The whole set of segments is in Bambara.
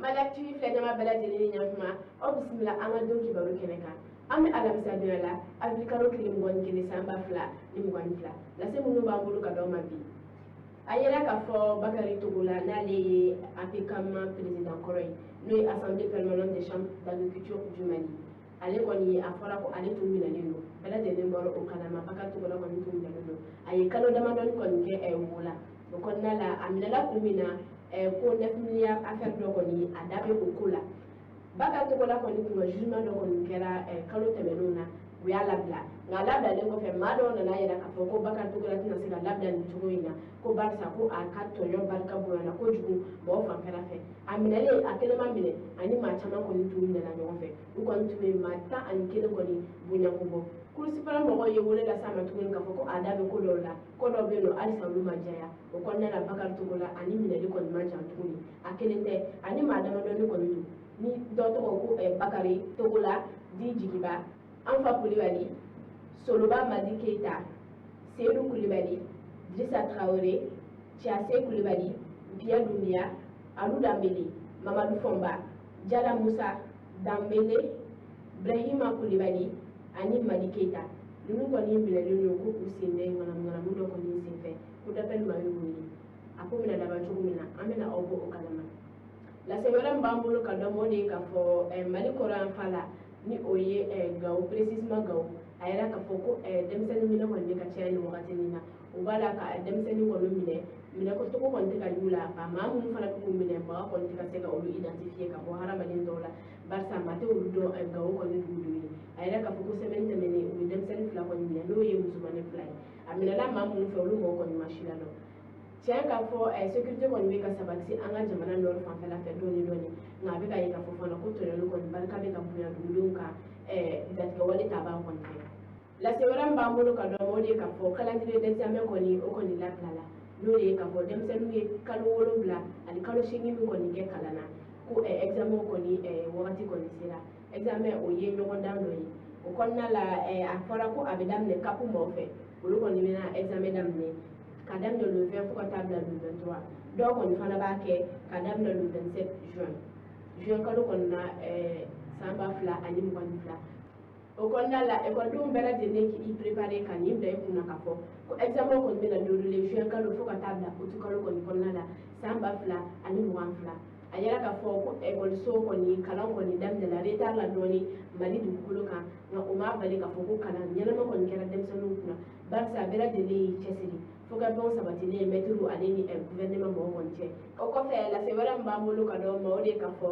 Mali TV filɛ ɲama bɛɛ lajɛlen ni ɲakuma, aw bisimila an ka don kibaru kɛnɛ kan. An bɛ alamisa donya la, avril kalo tile 21 san 2022. Lase minnu b'an bolo ka d'aw ma bi, a yera k'a fɔ Bakari Togola, n'ale ye APCAM président kɔrɔ ye, n'o ye Assemblée permanente des chambres d'agriculture du Mali, ale kɔni a fɔra ko ale tun minɛlen don. Bɛɛ lajɛlen bɔra o kalama, Bakari Togola kɔni tun minɛlen don. A ye kalo damadɔni kɔni kɛ wo la. O kɔnɔna la, a minɛla kun min na, ko 9 milliards affaire dɔ kɔni, a da bɛ o ko la. Bakari Togola kɔni kun ka jugement dɔ kɔni kɛra kalo tɛmɛnenw na, u y'a labila. Nka a labilalen kɔfɛ, maa dɔw nana yira k'a fɔ ko Bakari Togola tɛna se ka labila nin cogo in na, ko barisa ko a ka tɔɲɔ barika bonyana kojugu mɔgɔw fanfɛla fɛ. A minɛlen, a kelen ma minɛ, ani maa caman kɔni tun minɛna ɲɔgɔn fɛ. U kɔni tun bɛ maa 11 kɔni bonyako bɔ. Cour suprême mɔgɔw ye wele lase a ma tuguni k'a fɔ ko a da bɛ ko dɔw la, ko dɔw bɛ yen nɔ, halisa olu ma jɛya. O kɔnɔna la, Bakari Togola ani minɛli kɔni ma jan tuguni. A kelen tɛ, ani maa damadɔni kɔni don, ni dɔ tɔgɔ ko Bakari Togola di Jigiba, Anfa Kulibali, Soloba Madi Keita, Seydou Kulibali, Drissa Traoré, Tiase Kulibali, Pierre Doumbia, Alou Dambélé, Mamadou Fomba, Jala Moussa Dambélé, Brahima Kulibali ani Madi Keita. Ninnu kɔni minɛlen don ko u sen bɛ ŋanamu dɔ kɔni senfɛ, ko d'appel maa y'u wele. A ko bɛna laban cogo min na, an bɛna aw bɔ o kalama. Lase wɛrɛ min b'an bolo ka dɔn, o de ye k'a fɔ Mali kɔrɔyanfan la, ni o ye Gawo, précisément Gawo, a yɛrɛ k'a fɔ ko denmisɛnnin minɛ kɔni bɛ ka caya nin wagati in na. U b'a la ka denmisɛnnin kɔni minɛ, minɛ cogo kɔni tɛ ka y'u la. Ka maa minnu fana bɛ k'u minɛ, baga kɔni tɛ ka se ka olu identifier ka bɔ hadamaden dɔw la, barisa maa tɛ olu dɔn Gawo kɔni dugudenw ye. A yɛrɛ k'a fɔ ko semaine tɛmɛnen, u ye denmisɛnnin fila kɔni minɛ, n'o ye musomanin fila ye. A minɛla maa minnu fɛ, olu mɔgɔ kɔni ma si ladɔn. Tiɲɛ k'a fɔ sécurité kɔni bɛ ka sabati an ka jamana nord fanfɛla fɛ dɔɔni dɔɔni, nka a bɛ ka ye k'a fɔ fana ko tɔɲɔli kɔni barika bɛ ka bonya dugudenw kan jatigɛwale taabaa kɔni fɛ. Lase wɛrɛ min b'an bolo ka dɔn, o de ye k'a fɔ calendrier d'examen kɔni, o kɔni labilala, n'o de ye k'a fɔ denmisɛnninw ye kalo 7 ani kalo 8 min kɔni kɛ kalan na, ko examen kɔni wagati kɔni sera. Examen, o ye ɲɔgɔndan dɔ ye. O kɔnɔna la, a fɔra ko a bɛ daminɛ CAP maaw fɛ, olu kɔni bɛna examen daminɛ ka daminɛ le 20 fo ka taa bila le 23. Dɔw kɔni fana b'a kɛ ka daminɛ le 27 juin, juin kalo kɔni na, san 2022. O kɔnɔna la, ekɔlidenw bɛɛ lajɛlen k'i préparer ka nin bila i kunna k'a fɔ ko examen kɔni bɛna dérouler juin kalo fo ka taa bila août kalo kɔni kɔnɔna la san 2022. A yɛrɛ k'a fɔ ko ekɔliso kɔni kalan kɔni daminɛna retard la dɔɔni Mali dugukolo kan, nka o m'a bali k'a fɔ ko kalan ɲɛnama kɔni kɛra denmisɛnninw kunna, barisa bɛɛ lajɛlen y'i cɛsiri fo ka bɛn sabatilen ye mɛtiriw ale ni gouvernement mɔgɔw kɔni cɛ. O kɔfɛ, lase wɛrɛ min b'an bolo ka d'aw ma, o de ye k'a fɔ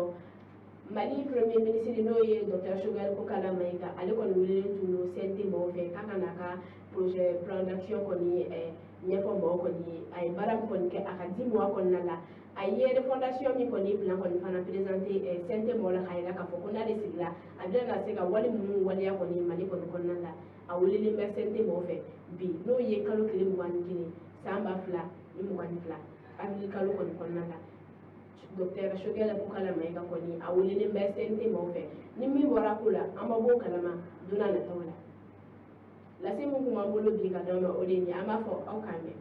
Mali premier ministre, n'o ye docteur Choguel Kokalla Maïga, ale kɔni welelen tun don CNT mɔgɔw fɛ k'a ka n'a ka projet plan d'action kɔni ɲɛfɔ mɔgɔw kɔni ye. A ye baara min kɔni kɛ a ka 10 mois kɔnɔna la, a ye refondation min kɔni plan kɔni fana présenté CNT mɔgɔw la, k'a yira k'a fɔ ko n'ale sigila, a bɛna se ka wale minnu waleya kɔni Mali kɔni kɔnɔna la. A welelen bɛ CNT mɔgɔw fɛ bi, n'o ye kalo tile 21 san 2022, avril kalo kɔni kɔnɔna la. Docteur Choguel Kokalla Maïga kɔni, a welelen bɛ CNT mɔgɔw fɛ. Ni min bɔra ko la, an ma b'o kalama don n'a nataw la. Lase min kun b'an bolo bi ka d'aw ma, o de ye nin ye. An b'a fɔ aw k'an bɛn.